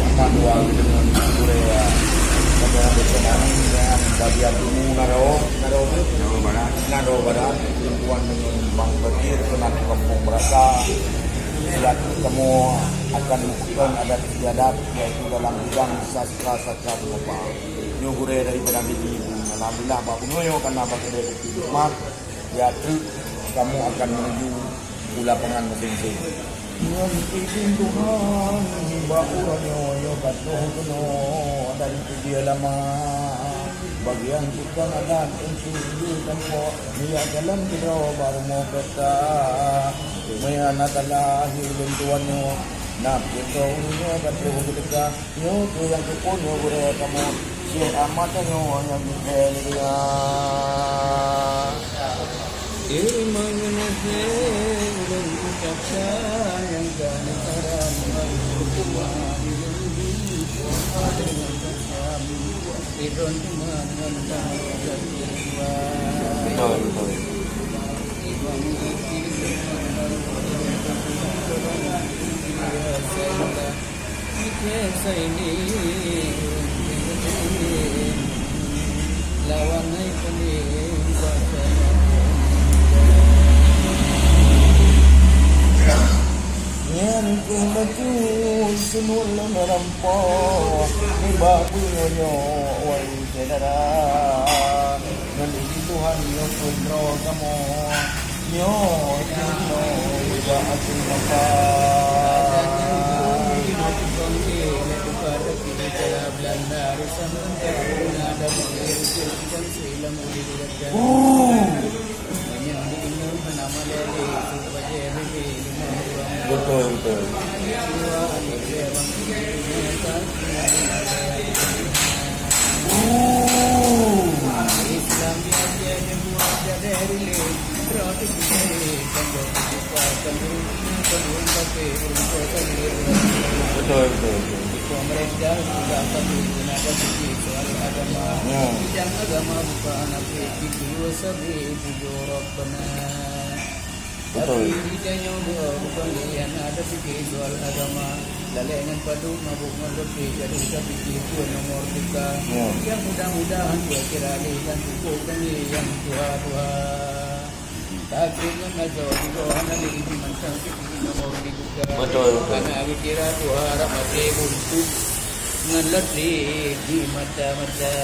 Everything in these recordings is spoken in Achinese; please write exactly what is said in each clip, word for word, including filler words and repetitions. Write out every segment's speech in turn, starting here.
Aman dua deungon gurée, ya. Pada besok malam dengan bagian timur Naro, Naro tu. Naro Barat. Naro Barat, lingkungan dengan Bang Bakir, kena ke Kampung Berasa. Siap kamu akan bukan adat istiadat, yaitu dalam bidang sastra-sastra Nyoe gurée daripada Nabi Ibrahim. Alhamdulillah, bak bunoe nyoe kana bak keudée bukti nikmat, ya treuk kamoe akan menuju u lapangan masing-masing. Ngon izin Tuhan, nibak uroe nyoe, nyoe ka troh keunoe dari keudée lama. Bagian tukang adat untuk jeuet tampok, nibak jalan keudroe bak rumoh pesta. Meunyoe na salah, akhé ulôn tuan nyoe, na peue uroe nyoe ka troh keudeka. Nyoe keuh nyang keuphon nyoe gurée kamoe, Syekh Ahmad nyoe nyang geukheun lé nyan. Terima kasih ulôn ucap sayang keuneutaran bagi semua ilôn di Tuhan. Ilôn cuma dengan Tuhan. Betul, betul. Nyan keuh bacut keuneuk lôn rampok nibak bunoe nyoe, wahé syedara. Ngon izin Tuhan, nyoe keuh droe kamoe. Nyoe, nyoe, nyoe, ya Abu Bakar. Oh. Betul, betul. Oh. Betul, betul, betul. Ya. Betul. Tapi di tanyoe dua bukan lian ada fikir soal agama. Lalek ngon padum, mabuk ngon leupie, gadoh tapike tuan nomor buka. Ya. Yang mudah-mudahan buat kira lé dan cukup kami yang tuha-tuha. Takut ngon ajo juga hana lé di mantang siki nomor dibuka. Betul, betul. Karena kira tuha harap mati buntu ngon leupie di mata-mata.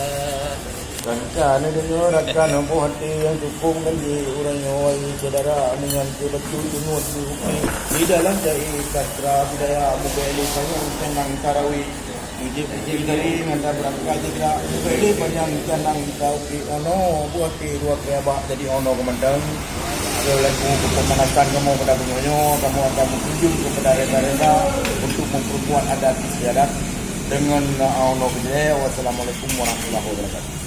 Sangka neudeungoe rakan boh até nyang cukôp ngon jih ureueng nyoe, syedara, meunyan keu bacut teungoh di upi. Di dalam jai sastra budaya mubèk lé panyang canang tarawih. Ijép-ijép jari ngon tabeurangkat jijak, mubèk lé panyang canang tarawih. Ono buah até dua keu abak jadi ono keumantong. Assalamualaikum, pemanasan kamoe pada bunoe nyoe, kamoe akan meutuju keupada resa-resa untuk memperkuat adat istiadat dengan, eh, ono keujeuet. Wassalamualaikum warahmatullahi wabarakatuh.